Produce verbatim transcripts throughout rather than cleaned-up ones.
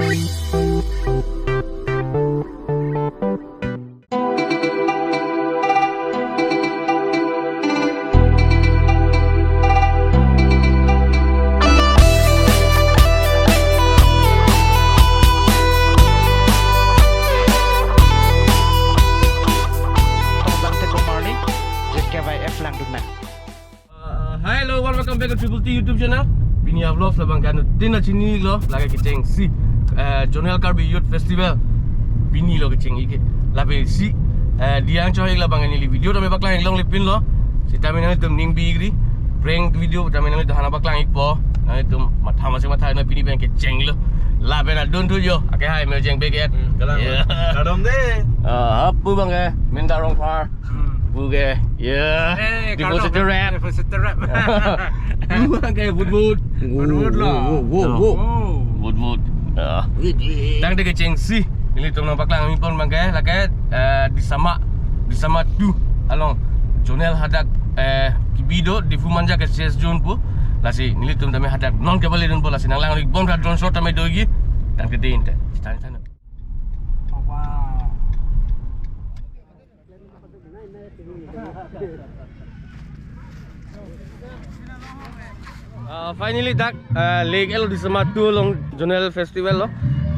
Bang Teguh Marli, Z K Y F Langdunmen. Uh, hi, hello, welcome back to Triple T YouTube channel. Pini a-vlog labang kan din na chinilo, lake kechengsi, uh, Zonal Karbi Youth Festival. Pini lo kechengsi ke. Lapen si, uh, diang choi labang neli video tame paklang longle pinlo. Sitame nanglitum ning bigri. Prank video tame nanglitum hana paklang ikpo. Nanglitum matha masi matha na pini pen kechenglo. Lapen adun thu yo. Ake hai me jeng beket. Hmm, kalang. Yeah. Kardom de. Ah, hapu bang ke. Minta rong par. Hmm. Bu ke, ya. Eh, Deposit kardom, rap. Deposit rap. Bu ke, but, but. But, but lah. Wo, wo, wo, wo. Oh. But, but. Ya. Tangte kechengsi. Nelitum nangpaklang mi pon bang ke, lake, eh, Disama, Disama two along. Zonal hadak, eh, kebi do, Diphu Manja ke safe zone pu. Lasi, nelitum tame hadak non ke bali dun pu, lasi nanglang rik bom ra drone shot tame dogi. Tangte din te. Tangte, tangte. Wow. Ah, finally dak, ah, le-iklo Disama two along Zonal Festival lo.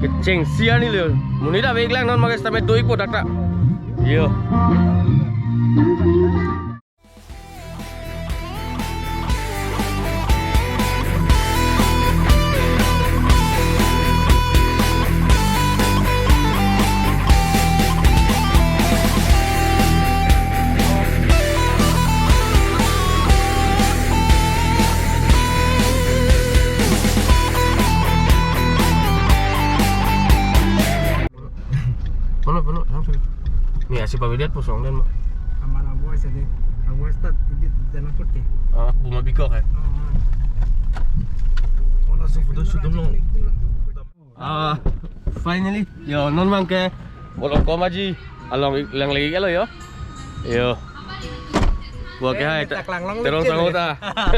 Kechengsi arni lo. Monit ave-ik lang non mages tame do-ikpo dak ta. Yo. Pono, pono, langsung. Ni asi pavedet pusong den mo. Amar avoice ade. Avoice tat edit dana putih. Ah, buma bikok hai. Ah. Pono su photo shoot dum long. Ah, finally, yo, non bang ke bolong komaji along lang lagi-iklo yo. Yo. Bo ke hai, tak lang long terong licin sangot ya. Ah.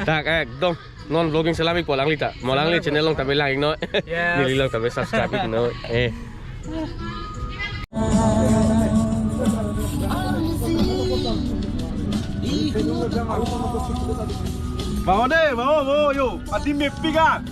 Tak, eh, dong. Non vlogging selam ikpo alangli ta. Mo alangli channel along tame lang-iknon. Yes. Neli along tame subscribe-iknon. Eh. Vangnon de, vangnon, vangnon, yo. Adim mepik ah.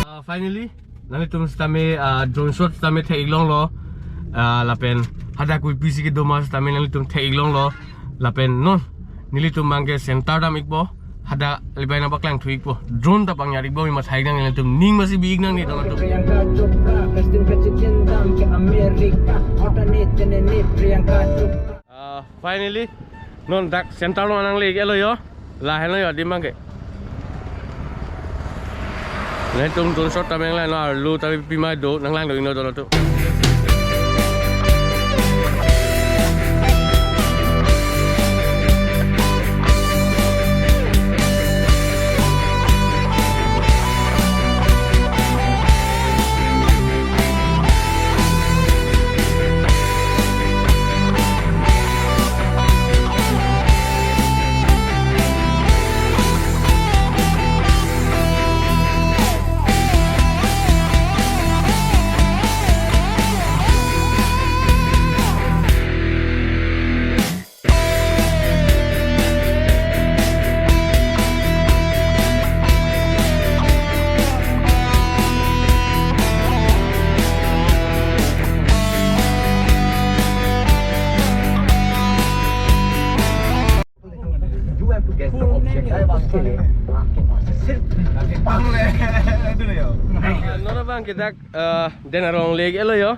Ah, finally, nanglitum sitame, ah, drone shot sitame thek-ik longlo. Ah, lapen hadak kopi si kedo ma sitame nanglitum thek-ik longlo. Lapen non, nelitum bang ke center dam-ikpo. Hadak libai nangpaklang thu-ikpo. Drone ta pangjar-ikpo, mi mathai nang nelitum ning masi bi-ik nangne dong atum. Priyanka Chopra, President President dam ke America, alternate ne Priyanka Chopra. Ah, finally, non dak center along nang le-iklo yo. Lahenlo yo adim bang ke. Nanglitum drone shot tame nanglang non, arlo tame pima do, nanglang do-iknon dolo tu. Kita, eh, den arong lake lo yo.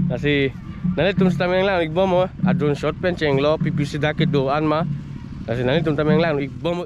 Lasi nanglitum sitame nanglang-ikbom o. A-drone shot pen chenglo, P P C dak kedo-an ma. Lasi nanglitum tame nanglang-ikbom o.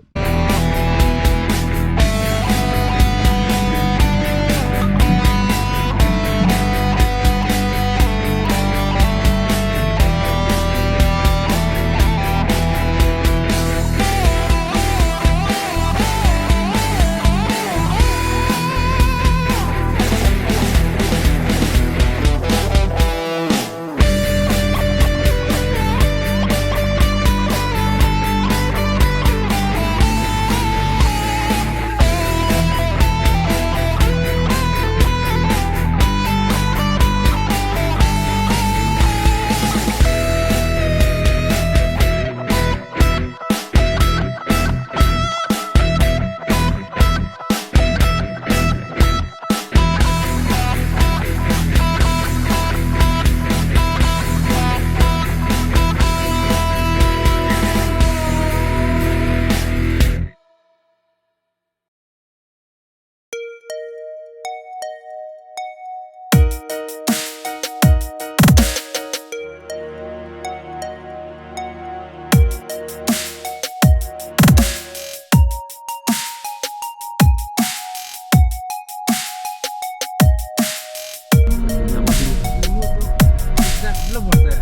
Belum, Mas, ya?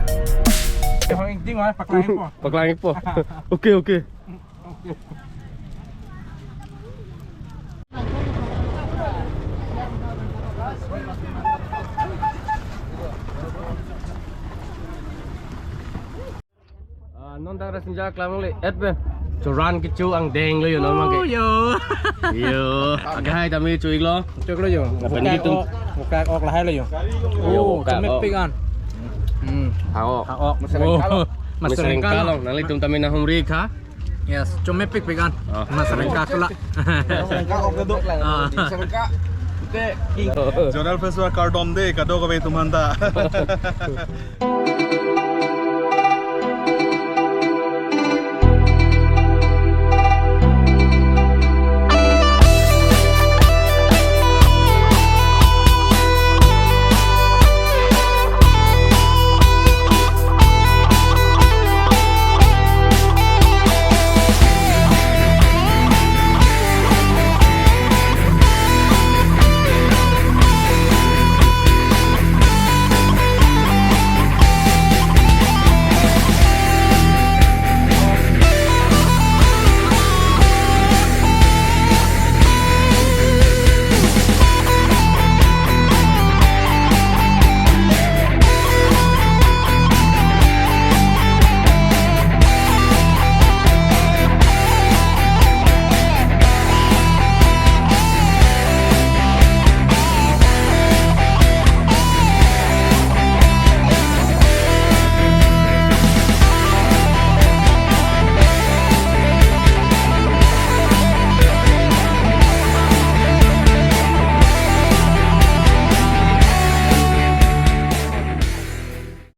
Yang penting, Mas, pakai apa? Pakai apa? Oke, oke. Ah, non ta rest area klemkle et pen. Churan kecho angdeng lo yo non mangke. Oh, yo. Yo, akhai tame cho-iklo. Cho-iklo yo. Lapen vokak nelitum ok, vokak ok lahai lo yo. Yo, oh, vokak ok. Chomepik an. Hmm. Ha-ok. Ha-ok. Masareng kalong. Oh, masareng kalong. Masareng kalong. Nanglitum tame nanghumri kha. Yes, chomepikpik an. Oh. Masareng kalong. Masareng kalong kedo. Ah. Masareng kalong. Te. Zonal Festival kardom de, kadokave atum aphanta.